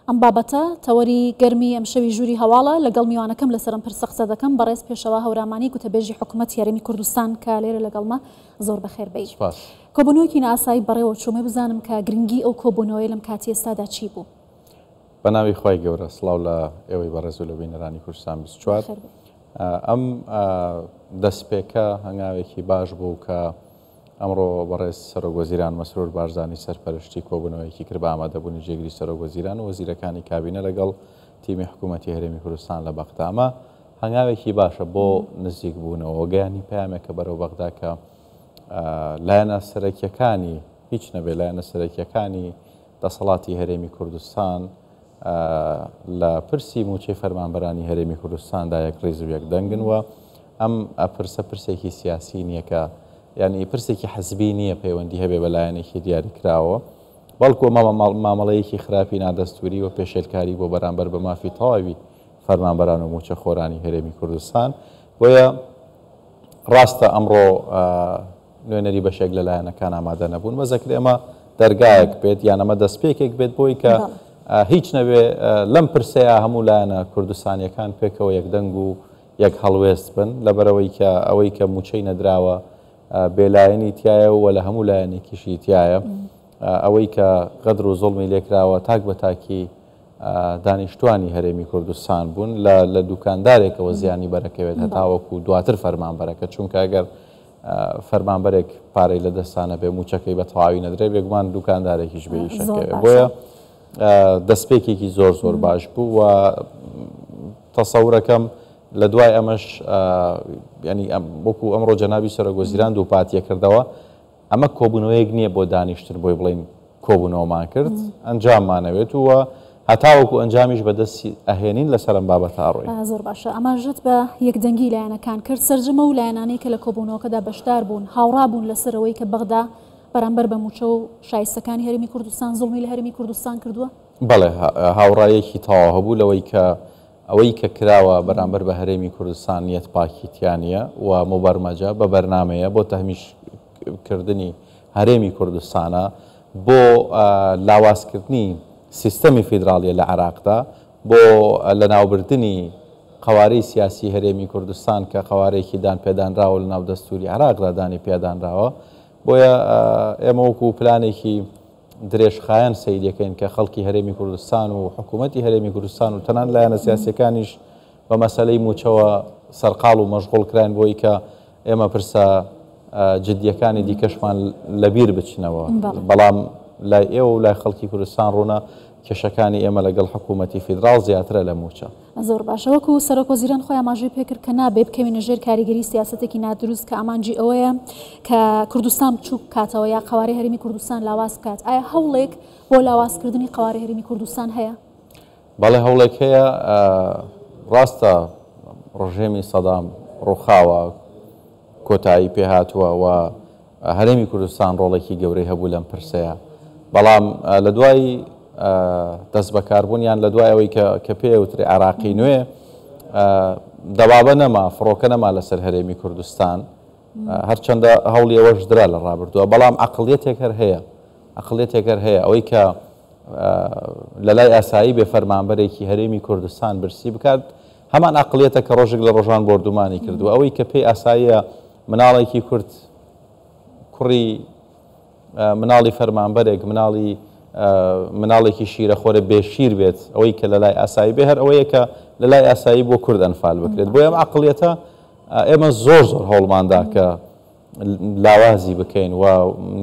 ئەم بابەتە تەوەری گەرمی ئەمشەوی ژووری هەواڵە، لەگەڵ میوانەکەم لەسەر ئەم پرسە قسە دەکەم، بەڕێز پێشەوا هەورامانی گوتەبێژی حکومەتی هەرێمی کوردستان کە لێرە لەگەڵمە، زۆر بەخێر بێی. سوپاس. کۆبوونەوەیەکی نائاسایی بەڕێوە چوو، مێ بزانم کە گرنگی ئەو کۆبوونەوەیە لەم کاتی ئێستادا چی بوو؟ بە ناوی خوای گەورە سڵاو لە ئێوەی بەڕێز و لە بینەرانی کوردستان 24. بەخێر بێی. ئەم دەستپێکە هەنگاوێکی باش بوو کە ئەمڕۆ بەڕێز سەرۆک وەزیران مەسرور بارزانی سەرپەرشتی کۆبوونەوەیەکی کرد بە ئامادەبوونی جێگری سەرۆک وەزیران و وەزیرەکانی کابینە لەگەڵ تیمی حکوومەتی هەرێمی کوردستان لە بەغدا. ئەمە هەنگاوێکی باشە بۆ نزیکبوونەوە، گەیانی پەیامێکە بەرەو بەغدا کە لایەنە سەرەکیەکانی هیچ نەبێ لایەنە سەرەکیەکانی دەسەڵاتی هەرێمی کوردستان لە پرسی مووچەی فەرمانبەرانی هەرێمی کوردستاندا یەکڕیز و یەکدەنگن و ئەم پرسە پرسێکی سیاسی نییە کە یعنی پرسێکی حزبی نییە پەیوەندی هەبێ بە لایەنێکی دیاریکراوە بەڵکو مامەڵەیەکی خراپی نادەستوری و پێشێلکاری بۆ بەرامبەر بە مافی تەواوی فەرمانبەران و مووچەخۆرانی هەرێمی کوردستان بۆیە ڕاستە ئەمڕۆ نوێنەری بەشێک لە لایەنەکان ئامادە نەبوون، بەس ئەکرێ ئەمە دەرگایەک بێت یان ئەمە دەستپێکێک بێت بۆی کە هیچ نەبێ لەم پرسەیە هەموو لایەنە کوردستانیەکان پێکەوە یەکدەنگ و یەک هەڵوێست بن، لەبەرئەوەی کە ئەوەی کە مووچەی نەدراوە بێلایەنی تیایە و لە هەموو لایەنێکیشی تیایە، ئەوەی کە غەدر و زوڵمی لێکراوە تاک بە تاکی دانیشتوانی هەرێمی کوردستان بوون لە لە دوکاندارێکەوە زیانی بەرەکەوێت هەتاوەکو دواتر فەرمانبەرەکە، چونکە ئەگەر فەرمانبەرێک پارەی لە دەستا نەبێ مووچەکەی بە تەواوی نەدرێ بێگومان دوکاندارێکیش بێ ئیشەکەوێ. بۆیە دەستپێکێکی زۆر زۆر باش بوو و تەسەورەکەم لە دوای ئەمەش ینی وەکو ئەمڕۆ جەنابی سەرۆک وەزیران دووپاتیە کردەوە ئەمە کۆبوونەوەیەک نییە بۆ دانیشتن بۆی بڵێین کۆبوونەوەمان کرد، ئەنجاممانەوێت و هەتاوەکو ئەنجامیش بەدەست ئەهێنین لەسەر ئەم بابەتە ئەڕۆین. زۆر باشە ئاماژەت بە یەکدەنگی لایەنەکان کرد، سەرجەم ئەو لایەنانەی کە لە کۆبوونەوەکەدا بەشدار بوون هاوڕا بوون لەسەر ئەوەی کە بەغدا بەرامبەر بە مووچە و شایستەکانی هەرێمی کوردستان زوڵمی لە هەرێمی کوردستان کردووە؟ بەڵێ هاوڕاییەکی تەواو هەبوو لەوەی کە ئەوەی کە کراوە بەرامبەر بە هەرێمی کوردستان نیەت پاکی تیا نیە و موبەرمەجە بە بەرنامەیە بۆ تەهمیش کردنی هەرێمی کوردستانە بۆ لاوازکردنی سیستەمی فیدراڵیە لە عێراقدا بۆ لەناوبردنی قەوارەی سیاسی هەرێمی کوردستان کە قەوارەیەکی دان پێدانراوە لە ناو دەستوری عێراقدا دانی پیادانراوە بۆیە ئێمە وەکو پلانێکی درێژخایەن سەیریەکەین کە خەڵکی هەرێمی کوردستان و حکوومەتی هەرێمی کوردستان و تەنان لایەنە سیاسیەکانیش بە مەسەلەی مووچەوە سەرقاڵ و مەشغوڵ کراین بۆی کە ئێمە پرسە جدیەکانی دیکەشمان لەبیر بچنەوە. بەڵام لای ئێوە و لای خەڵکی کوردستان ڕوونە کێشەکانی ئێمە لەگەڵ حکوومەتی فیدراڵ زیاترە لە مووچە. زۆر باشە. وەکو سەرۆک وەزیران خۆی ئاماژەی پێکرد کە نابێ بکەوینە ژێر کاریگەری سیاسەتێکی نادروست کە ئامانجی ئەوەیە کە کوردستان بچووک بکاتەوە یا قەوارەی هەرێمی کوردستان لاواز بکات. ئایا هەوڵێک بۆ لاوازکردنی قەوارەی هەرێمی کوردستان هەیە؟ بەڵێ هەوڵێک هەیە. ڕاستە ڕژێمی سەدام ڕووخاوە، کۆتایی پێهاتووە و هەرێمی کوردستان ڕۆڵێکی گەورەی هەبوو لەم پرسەیە، بەڵام لە دوای دەستبەکاربوون یان لە دوای ئەوەی کە پێ وترێ عێراقی نوێ، دەبابە نەما، فڕۆکە نەما لەسەر هەرێمی کوردستان، هەرچەندە هەوڵی ئەوەش درا لە ڕابردووە، بەڵام عەقڵیەتێک هەر هەیە، عەقڵیەتێک هەر هەیە ئەوەی کە لە لای ئاسایی بێ فەرمانبەرێکی هەرێمی کوردستان برسی بکات، هەمان عەقڵیەتە کە ڕۆژێک لە ڕۆژان بۆردومانی کردووە، ئەوەی کە پێی ئاساییە مناڵێکی کورد کوڕی مناڵی فەرمانبەرێک مناڵی مناڵێکی شیرەخۆرە بێ شیر بێت ئەوەی کە لە لای ئاسایی بێ هەر ئەوەیە کە لە لای ئاسایی بۆ کورد ئەنفال بکرێت بۆیە ئەم عەقڵیەتە ئێمە زۆر زۆر هەوڵماندا کە لاوازی بکەین و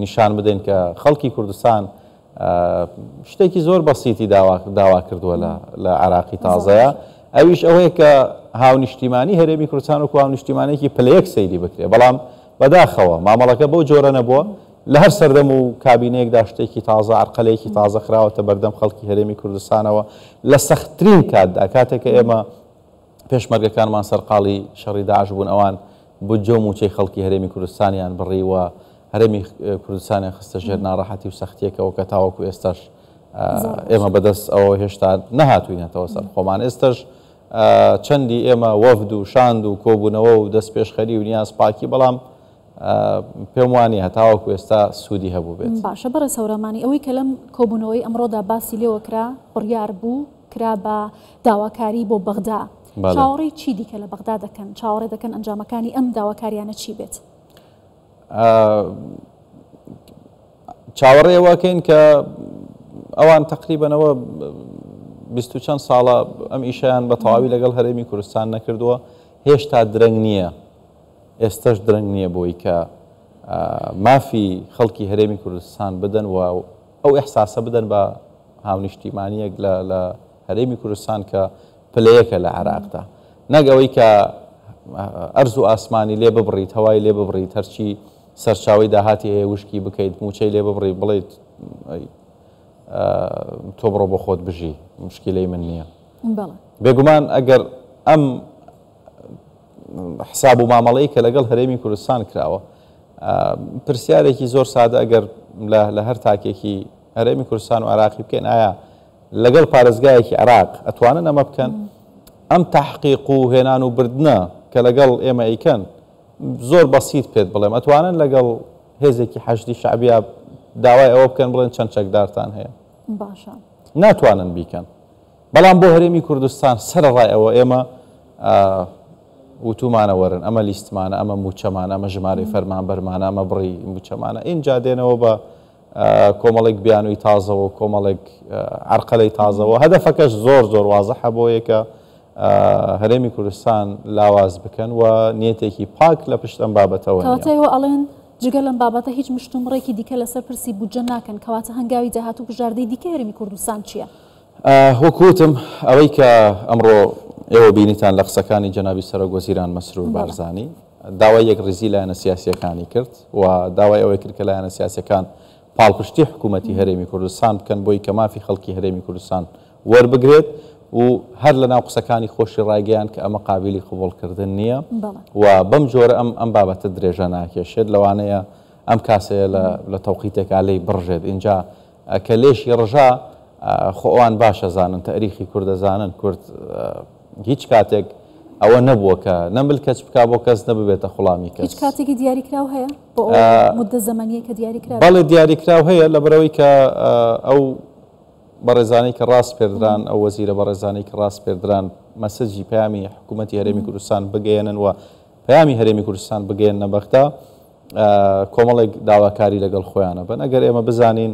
نیشان بدەین کە خەڵکی کوردستان شتێکی زۆر بەسیتی داوا کردووە لە عێراقی تازەیە ئەویش ئەوەیە کە هاونیشتیمانی هەرێمی کوردستان وەکو هاونیشتیمانێکی پلە یەک سەیری بکرێ بەڵام بەداخەوە مامەڵەکە بەو جۆرە نەبووە لە هەر سەردەم و کابینەیەکدا شتێکی تازە عەرقەلەیەکی تازە خراوەتە بەردەم خەڵکی هەرێمی کوردستانەوە لە سەختترین کاتدا کاتێک کە ئێمە پێشمەرگەکانمان سەرقاڵی شەڕی داعش بوون، ئەوان بودجە و مووچەی خەڵکی هەرێمی کوردستانیان بڕی و هەرێمی کوردستانیان خستە ژێر ناڕەحەتی و سەختییەکەوە کە تاوەکو ئێستاش ئێمە بەدەست ئەوە هێشتا نەهاتووینەتەوە سەر خۆمان. ئێستاش چەندی ئێمە وەفد و شاند و کۆبوونەوە و دەستپێشخەری و نیازپاکی، بەڵام. پێم وانیە هەتاوەکو ئێستا سوودی هەبووبێت. باشە بەڕێز هەورامانی ئەوەی کە لەم کۆبوونەوەی ئەمڕۆدا باسی لێوە کرا بڕیار بوو کرا بە داواکاری بۆ بەغدا چاوەڕێی چی دیکە لە بەغدا دەکەن؟ چاوەڕێ دەکەن ئەنجامەکانی ئەم داواکاریانە چی بێت؟ چاوەڕێ ئەوەکەین کە ئەوان تقریبەنەوە بیست و چەند ساڵە ئەم ئیشیان بە تەواوی لەگەڵ هەرێمی کوردستان نەکردووە هێشتا درەنگ نییە ئێستەش درەنگ نییە بۆی کە مافی خەڵکی هەرێمی کوردستان بدەن و ئەو ئیحساسە بدەن بە هاونیشتیمانیەک لە هەرێمی کوردستان کە پلەیەکە لە عێراقدا نەک ئەوەی کە ئەرز و ئاسمانی لێ ببڕیت هەوای لێ ببڕیت هەرچی سەرچاوەی داهاتی هەیە وشکی بکەیت موچەی لێ ببڕی بڵیت تۆ بڕۆ بۆ خۆت بژی مشکلەی من نییە بێگومان ئەگەر ئەم حساب و مامەڵەی کە لەگەڵ هەرێمی کوردستان کراوە پرسیارێکی زۆر سادە ئەگەر لە هەر تاکێکی هەرێمی کوردستان و عراقی بکەین ئایا لەگەڵ پارێزگایەکی عراق ئەتوانن ئەمە بکەن ئەم تحقیق و هێنان و بردنە کە لەگەڵ ئێمە ئەیکەن زۆر بەسیت پێت بڵێم ئەتوانن لەگەڵ هێزێکی حەشدی شعبیا داوای ئەوە بکەن بڵێن چەند چەکدارتان هەیە باشە ناتوانن بیکەن بەڵام بۆ هەرێمی کوردستان سەرەڕای ئەوە ئێمە وتومانە وەرن ئەمە لیستمانە ئەمە موچەمانە ئەمە ژمارەی فەرمانبەرمانە ئەمە بڕی موچەمانە ئینجا دێنەوە بە کۆمەڵێک بیانووی تازەوە و کۆمەڵێک عەرقەلەی تازەوە هەدەفەکەش زۆر زۆر وازحە بۆیە کە هەرێمی کوردستان لاواز بکەن و نیەتێکی پاک لە پشت ئەم بابەتەوە نییە. کەواتە ئێوە ئەڵێن جگە لەم بابەتە هیچ مشتومڕێکی دیکە لەسەر پرسی بودجە ناکەن، کەواتە هەنگاوی داهاتوو بژاردەی دیکەی هەرێمی کوردستان چییە؟ وەک وتم ئەوەی کە ئەمڕۆ ئێوە بینیتان لە قسەکانی جەنابی سەرۆک وەزیران مەسرور بارزانی داوای یەکڕیزی لایەنە سیاسییەکانی کرد و داوای ئەوەی کرد کە لایەنە سیاسییەکان پاڵپشتی حکوومەتی هەرێمی کوردستان بکەن بۆی کە مافی خەڵکی هەرێمی کوردستان وەربگرێت و هەر لە ناو قسەکانی خۆشی ڕایگەیاند کە ئەمە قابیلی قبوڵکردن نییە و بەم جۆرە ئەم ئەم بابەتە درێژە ناکێشێت لەوانەیە ئەم کاسەیە لە تەوقیتێکا لێی بڕژێت ئینجا کە لێشی ڕژا خۆ ئەوان باش ئەزانن تەئریخی کورد ئەزانن کورد هیچ کاتێک ئەوە نەبووە کە نە ملکەچ بکا بۆ کەس نە ببێتە خوڵامی کەس. هیچ کاتێکی دیاریکراو هەیە بۆ ئەو موددە زەمەنیەی کە دیاریکرا بێت؟ بەڵێ دیاریکراو هەیە لەبەرئەوەی کە ئەو بەڕێزانەی کە ڕاسپێردران ئەو وەزیرە بەڕێزانەی کە ڕاسپێردران مەسجی پەیامی حکوومەتی هەرێمی کوردستان بگەیەنن و پەیامی هەرێمی کوردستان بگەیەننە بەغدا کۆمەڵێک داواکاری لەگەڵ خۆیانە بن ئەگەر ئێمە بزانین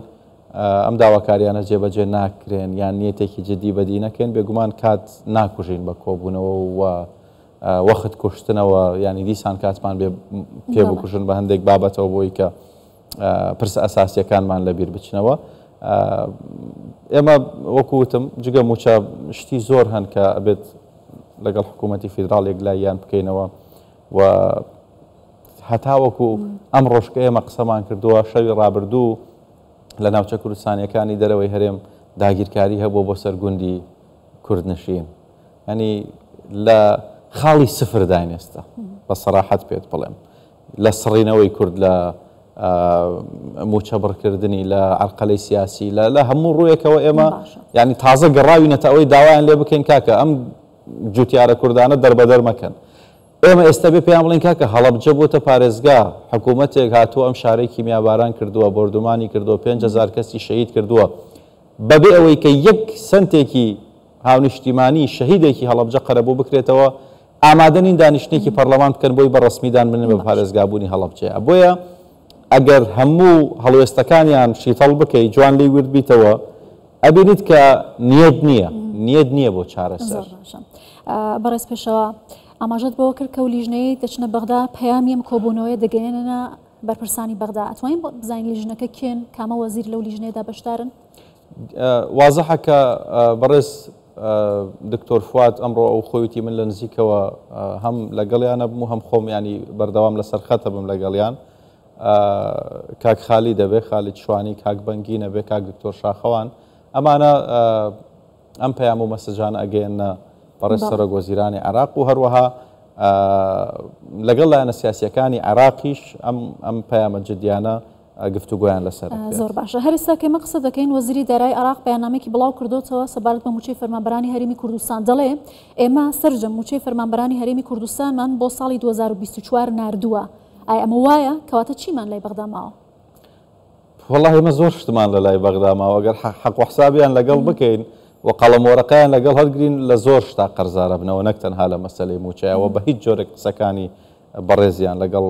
ئەم داواکاریانە جێبەجێ ناکرێن یان نیەتێکی جدی بەدی نەکەین بێگومان کات ناکوژین بە کۆبوونەوە و وەخت کوشتنەوە ینی دیسان کاتمان بێ پێ بکوژن بە هەندێک بابەتەوە بۆی کە پرسە ئەساسیەکانمان لەبیر بچنەوە ئێمە وەکوتم جگە موچە شتی زۆر هەن کە ئەبێت لەگەڵ حکوومەتی فیدراڵ یەکلاییان بکەینەوە و هەتاوەکو ئەمڕۆش کە ئێمە قسەمان کردووە شەوی ڕابردوو لە ناوچە کوردستانیەکانی دەرەوەی هەرێم داگیرکاری هەبووە بۆ سەر گوندی کوردنشین ینی لە خاڵی سفرداین ئێستا بە سەراحەت پێت بڵێم لە سڕینەوەی کورد لە موچە بڕکردنی لە عرقەلەی سیاسی لە هەموو ڕوویەکەوە ئێمە ینی تازە گەڕاوینەتە ئەوەی داوایان لێ بکەین کاکە ئەم جوتیارە کوردانە دەربەدەر مەکەن ئێمە ئێستا بێ پێیان بڵێین کاکە هەڵەبجە بۆتە پارێزگا، حکوومەتێک هاتووە ئەم شارەی کیمیاباران کردووە، بۆردومانی کردووە، 5000 کەسی شەهید کردووە، بەبێ ئەوەی کە یەک سەنتێکی هاونیشتیمانی شەهیدێکی هەڵەبجە قەرەبوو بکرێتەوە، ئامادە نین دانیشتنێکی پەڕلەمان بکەن بۆی بە ڕەسمی دان بنێن بە پارێزگابوونی هەڵەبجەیە. بۆیە ئەگەر هەموو هەڵوێستەکانیان شیتەڵ بکەی، جوان لێی ورد بیتەوە، ئەبینیت کە نیەت نییە، نیەت نییە بۆ چارەسەر. زۆر باشە. بەڕێز پێشەوا، ئاماژەت بەوە کرد کە ئەو لیژنەیەی دەچنە بەغدا پەیامی ئەم کۆبوونەوەیە دەگەیەننە بەرپرسانی بەغدا. ئەتوانین بزانین لیژنەکە کێن، کامە وەزیر لەو لیژنەیەدا بەشدارن؟ وازحە کە بەڕێز دکتۆر فواد ئەمڕۆ ئەو خۆی وتی من لە نزیکەوە هەم لەگەڵیان ئەبم و هەم خۆم ینی بەردەوام لەسەر خەت ئەبم لەگەڵیان. کاک خالید ئەبێ، خالید شوانی، کاک بەنگین ئەبێ، کاک دکتۆر شاخەوان، ئەمانە ئەم پەیام و مەسجانە ئەگەیەننە بەڕێز سەرۆک وەزیرانی عێراق و هەروەها لەگەڵ لایەنە سیاسیەکانی عێراقیش ئەم ئەم پەیامە جدیانە گفتوگۆیان لەسەر زۆر باشە هەر ئێستا کە ئێمە قسە دەکەین وەزیری دارایی عێراق بەیاننامەیەکی بڵاو کردۆتەوە سەبارەت بە مووچەی فەرمانبەرانی هەرێمی کوردستان دەڵێ ئێمە سەرجەم مووچەی فەرمانبەرانی هەرێمی کوردستانمان بۆ ساڵی 2024 ناردووە. ئایا ئەمە وایە؟ کەواتە چیمان لای بەغدا ماوە؟ وەڵا ئێمە زۆر شتمان لە لای بەغدا ماوە گەر حەق و حسابیان لەگەڵ بکەین و قەڵەم وەرەقەیان لەگەڵ هەڵگرین لە زۆر شتا قەرزارە بنەوە نەک تەنها لە مەسەلەی مووچەیە وە بە هیچ جۆرێک قسەکانی بەڕێزیان لەگەڵ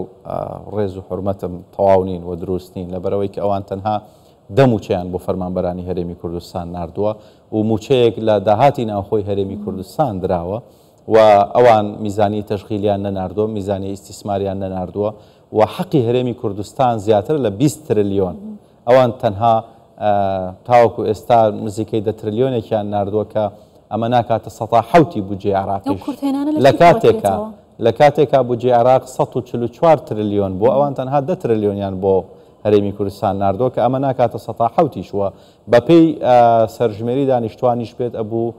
ڕێز و حورمەتم تەواو نین و دروست نین لەبەرئەوەی کە ئەوان تەنها دە مووچەیان بۆ فەرمانبەرانی هەرێمی کوردستان ناردووە و مووچەیەک لە داهاتی ناوخۆی هەرێمی کوردستان دراوە و ئەوان میزانیەی تەشغیلیان نەناردووە، میزانیەی ئیستیسماریان نەناردووە و حەقی هەرێمی کوردستان زیاترە لە 20 ترلیۆن. ئەوان تەنها تاوەکو ئێستا نزیکەی دە ترلیۆنێکیان ناردووە کە ئەمە ناکاتە سەتا حەوتی بودجەی عێراقیش. لە کاتێکا لە کاتێکا بودجەی عێراق 144 ترلیۆن بووە، ئەوان تەنها دە ترلیۆنیان بۆ هەرێمی کوردستان ناردووە کە ئەمە ناکاتە سەتا حەوتیش و بەپێی سەرژمێری دانیشتوانیش بێت ئەبوو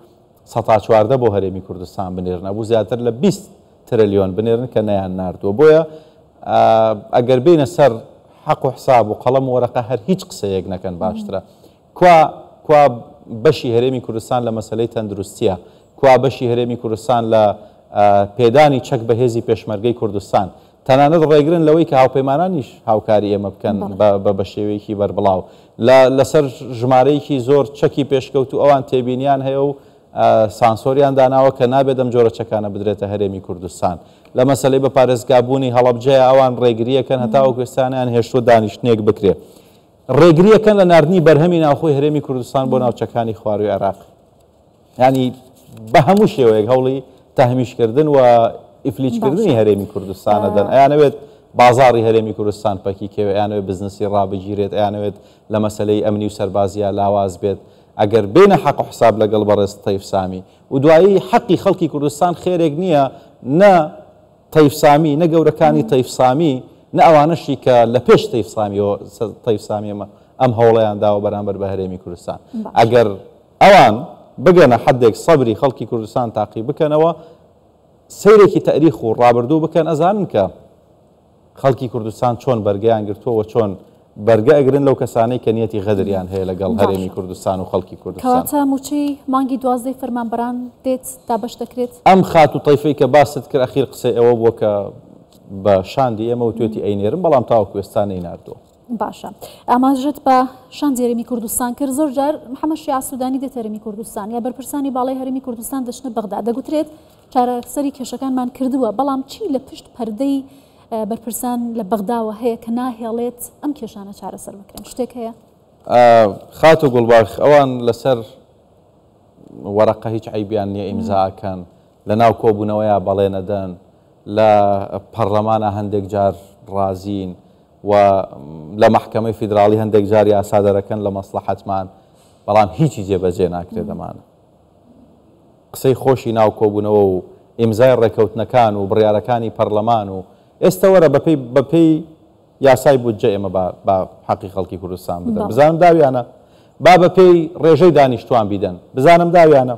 سەتا 14 بۆ هەرێمی کوردستان بنێرن، ئەبوو زیاتر لە 20 ترلیۆن بنێرن کە نەیان ناردووە. بۆیە ئەگەر بێینە سەر حەق و حساب و قەڵەم و وەرەقە هەر هیچ قسەیەک نەکەن باشترە. کوا کوا بەشی هەرێمی کوردستان لە مەسەلەی تەندروستیە؟ کوا بەشی هەرێمی کوردستان لە پێدانی چەک بە هێزی پێشمەرگەی کوردستان؟ تەنانەت ڕێگرن لەوەی کە هاوپەیمانانیش هاوکاری ئێمە بکەن بە بە شێوەیەکی بەربڵاو. لە لەسەر ژمارەیەکی زۆر چەکی پێشکەوتوو ئەوان تێبینیان هەیە و سانسۆریان داناوە کە نابێت ئەم جۆرە چەکانە بدرێتە هەرێمی کوردستان. لە مەسەلەی بە پارێزگابوونی هەڵەبجەیە ئەوان ڕێگرییەکەن هەتاوەکو ئێستا نەیانهێشتووە دانیشتنێک بکرێ. ڕێگرییەکەن لە ناردنی بەرهەمی ناوخۆی هەرێمی کوردستان بۆ ناوچەکانی خوارووی عێراق. یانی بە هەموو شێوەیەک هەوڵی تەهمیشکردن و ئیفلیجکردنی هەرێمی کوردستان ئەدەن. ئەیانەوێت بازاڕی هەرێمی کوردستان پەکی کەوێ، ئەیانەوێت بزنسی ڕابگیرێت، ئەیانەوێت لە مەسەلەی ئەمنی و سەربازییا لاواز بێت. ئەگەر بێنە حەق و حساب لەگەڵ بەڕێز تەیف سامی و دوایی حەقی خەڵکی کوردستان خێرێک نییە نە تەیف سامی نە گەورەکانی تەیف سامی نە ئەوانەشی کە لە پێش تەیف سامیەوە تەیف سامی ئەم هەوڵەیان داوە بەرامبەر بە هەرێمی کوردستان ئەگەر ئەوان بگەنە حەدێک سەبری خەڵکی کوردستان تاقی بکەنەوە سەیرێکی تەئریخ و ڕابردوو بکەن ئەزانن کە خەڵکی کوردستان چۆن بەرگەیان گرتووە و چۆن بەرگە ئەگرن لەو کەسانەی کە نیەتی غەدریان هەیە لەگەڵ هەرێمی کوردستان و خەڵکی کوردستان. کەواتە مووچەی مانگی دوازدەی فەرمانبەران دێت دابەش دەکرێت؟ ئەم خاتوو تەیفەی کە باست کرد ئەخیر قسەی ئەوە بووە کە بە شاندی ئێمە وتوێتی ئەینێرم بەڵام تاوەکو ئێستا نەیناردووە. باشە ئاماژەت بە شاندی هەرێمی کوردستان کرد زۆر جار محەممەد شیاع سوودانی دێتە هەرێمی کوردستان یا بەرپرسانی باڵای هەرێمی کوردستان دەچنە بەغدا دەگوترێت چارەسەری کێشەکانمان کردووە، بەڵام چی لە پشت پەردەی بەرپرسان لە بەغداوە هەیە کە ناهێڵێت ئەم کێشانە چارەسەر بکرێن؟ شتێک هەیە؟ خاتوو گوڵباخ، ئەوان لەسەر وەرەقە هیچ عەیبیان نییە ئیمزا ئەکەن، لەناو کۆبوونەوەیا بەڵێن ئەدەن، لە پەڕلەمانا هەندێک جار ڕازین و لە مەحکەمەی فیدراڵی هەندێک جار یاسا دەرەکەن لە مەسڵەحەتمان، بەڵام هیچی جێبەجێ ناکرێت ئەمانە. قسەی خۆشی ناو کۆبوونەوە و ئیمزای ڕێکەوتنەکان و بڕیارەکانی پەرلەمان و ئێستە وەرە بەپێی بەپێی یاسای بودجە ئێمە با با حەقی خەڵکی کوردستان بدەن بزانم داویانە با بەپێی ڕێژەی دانیشتوان بیدەن بزانم داویانە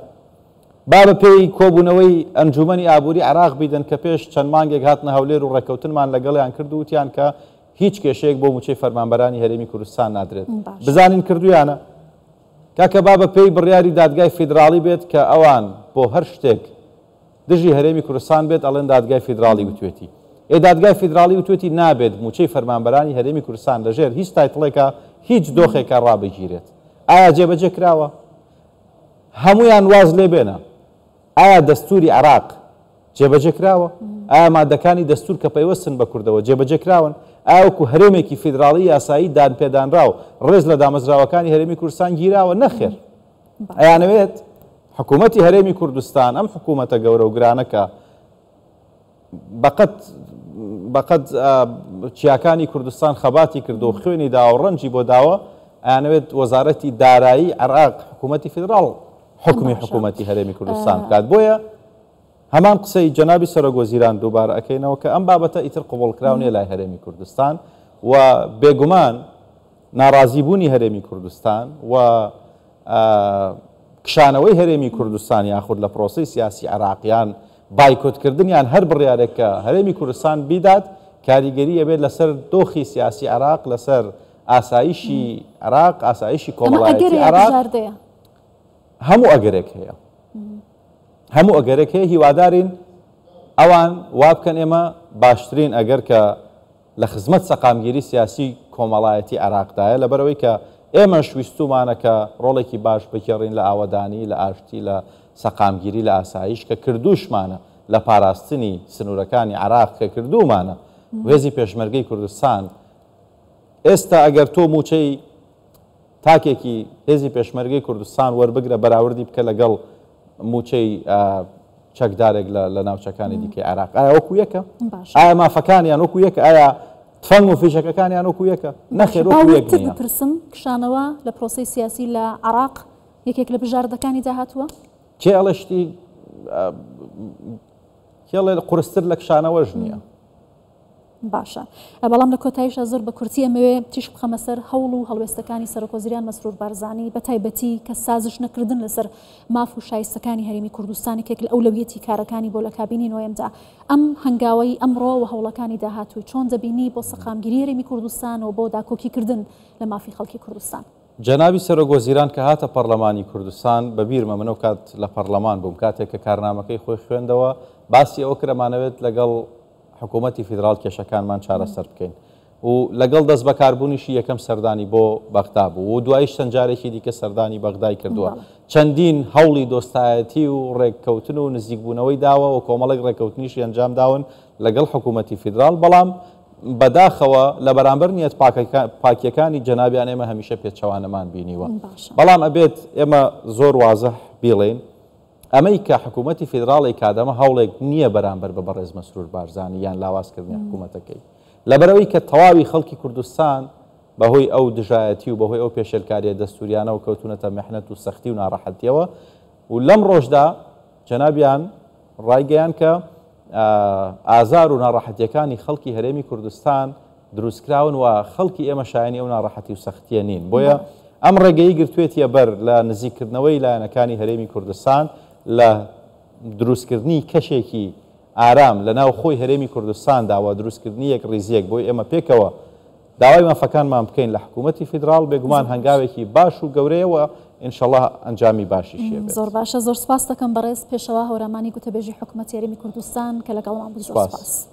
با بەپێی کۆبوونەوەی ئەنجومەنی ئابووری عێراق بیدەن کە پێش چەند مانگێک هاتنە هەولێر و ڕێککەوتنمان لەگەڵیان کرد و وتیان کە هیچ کێشەیەک بۆ مووچەی فەرمانبەرانی هەرێمی کوردستان نادرێت بزانین کردویانە کاکە با بە پێی بڕیاری دادگای فیدراڵی بێت کە ئەوان بۆ هەر شتێک دژی هەرێمی کوردستان بێت ئەڵێن دادگای فیدراڵی وتوێتی. ئێ دادگای فیدراڵی وتوێتی نابێت موچەی فەرمانبەرانی هەرێمی کوردستان لە ژێر هیچ تایتڵێکا هیچ دۆخێکا ڕابگیرێت. ئایا جێبەجێ کراوە؟ هەموویان واز لێ بێنە. ئایا دەستوری عێراق جێبەجێ کراوە؟ ئایا مادەکانی دەستور کە پەیوەستن بە کوردەوە جێبەجێ کراون؟ ئایا وەکو هەرێمێکی فیدراڵی یاسایی دانپێدانراو ڕێز لە دامەزراوەکانی هەرێمی کوردستان گیراوە؟ نەخێر. ئەیانەوێت حکوومەتی هەرێمی کوردستان ئەم حکوومەتە گەورە و گرانە کە بەقەد بەقەد چیاکانی کوردستان خەباتی کردو و خوێنی داوە و ڕەنجی بۆ داوە، ئەیانەوێت وەزارەتی دارایی عێراق حکوومەتی فیدراڵ حوکمی حکوومەتی هەرێمی کوردستان بکات. بۆیە هەمان قسەی جەنابی سەرۆک وەزیران دووبارە ئەکەینەوە کە ئەم بابەتە ئیتر قبوڵکراو نییە لای هەرێمی کوردستان و بێگومان ناڕازیبوونی هەرێمی کوردستان و کشانەوەی هەرێمی کوردستان یاخود لە پرۆسەی سیاسی عێراق یان بایکۆتکردن یان هەر بڕیارێک کە هەرێمی کوردستان بیدات کاریگەری ئەبێت لەسەر دۆخی سیاسی عێراق لەسەر ئاسایشی عێراق ئاسایشی کۆمەڵایەتی عێراق هەموو ئەگەرێک هەیە هەموو ئەگەرێک هەیە هیوادارین ئەوان وا بکەن ئێمە باشترین ئەگەر کە لە خزمەت سەقامگیری سیاسی کۆمەڵایەتی عێراقدایە، لەبەرئەوەی کە ئێمەش ویستوومانە کە ڕۆڵێکی باش بگێڕین لە ئاوەدانی، لە ئاشتی، لە سەقامگیری، لە ئاسایش، کە کردووشمانە لە پاراستنی سنوورەکانی عێراق کە کردوومانە و هێزی پێشمەرگەی کوردستان ئێستا ئەگەر تۆ مووچەی تاکێکی هێزی پێشمەرگەی کوردستان وەربگرە بەراوردی بکە لەگەڵ مووچەی چەکدارێک لە ناوچەکانی دیکەی عێراق ئایا وەکو یەکە؟ ئایا مافەکانیان وەکو یەکە؟ ئایا تفەنگ و فیشەکەکانیان وەکو یەکە؟ نەخێر وەکو یەک نییە. بپرسم کشانەوە لە پرۆسەی سیاسی لە عێراق یەکێک لە بژاردەکانی داهاتووە؟ کێ ئەڵێ شتی کێ ئەڵێ قورستر لە کشانەوەش نییە؟ باشە بەڵام لە کۆتاییشا زۆر بە کورتی ئەمەوێ تیشک بخەمە سەر هەوڵ و هەڵوێستەکانی سەرۆکوەزیران مەسرور بارزانی بە تایبەتی کە سازش نەکردن لەسەر ماف و شایستەکانی هەرێمی کوردستان یەکێک لە ئەولەویەتی کارەکانی بۆ لە کابینی نۆیەمدا ئەم هەنگاوەی ئەمڕۆ و هەوڵەکانی داهاتووی چۆن دەبینی بۆ سەقامگیری هەرێمی کوردستان و بۆ داکۆکیکردن لە مافی خەڵکی کوردستان؟ جەنابی سەرۆک وەزیران کە هاتە پەڕلەمانی کوردستان، بە بیرمە من ئەو کات لە پەڕلەمان بووم، کاتێک کە کارنامەکەی خۆی خوێندەوە، باسی ئەوە کرد ئەمانەوێت لەگەڵ حکوومەتی فیدراڵ کێشەکانمان چارەسەر بکەین و لەگەڵ دەستبەکاربوونیشی یەکەم سەردانی بۆ بەغدا بوو و دواییش چەند جارێکی دیکە سەردانی بەغدای کردووە. چەندین هەوڵی دۆستایەتی و ڕێککەوتن و نزیکبوونەوەی داوە و کۆمەڵێک ڕێککەوتنیشی ئەنجام داون لەگەڵ حکوومەتی فیدراڵ، بەڵام بەداخەوە لە بەرامبەر نیەت پاکیەکانی جەنابیان ئێمە هەمیشە پێچەوانەمان بینیوە. بەڵام ئەبێت ئێمە زۆر وازح بیڵێین ئەمەی کە حکوومەتی فیدراڵ ئەیکات ئەمە هەوڵێک نییە بەرامبەر بە بەڕێز مەسرور بارزانی یان لاوازکردنی حکوومەتەکەی. لەبەرئەوەی کە تەواوی خەڵکی کوردستان بەهۆی ئەو دژایەتی و بەهۆی ئەو پێشێلکارییە دەستووریانەوە کەوتوونەتە میحنەت و سەختی و ناڕەحەتییەوە و لەمڕۆشدا جەنابیان ڕایگەیاند کە ئازار و ناڕەحەتییەکانی خەڵکی هەرێمی کوردستان دروستکراون و خەڵکی ئێمە شایەنی ئەو ناڕەحەتی و سەختییە نین. بۆیە ئەم ڕێگەی گرتوێتیە بەر لە نزیککردنەوەی لایەنەکانی هەرێمی کوردستان لە دروستکردنی کەشێکی ئارام لە ناو خۆی هەرێمی کوردستاندا و دروستکردنی یەکڕیزییەک بۆی ئێمە پێکەوە داوای مافەکانمان بکەین لە حکوومەتی فیدراڵ، بێگومان هەنگاوێکی باش و گەورەیە و ئینشەڵا ئەنجامی باشیشی ئەبێت. زۆر باشە، زۆر سپاست دەکەم بەڕێز پێشەوا هەورامانی گوتەبێژی حکوومەتی هەرێمی کوردستان کە لەگەڵمان بووی، زۆر سپاس.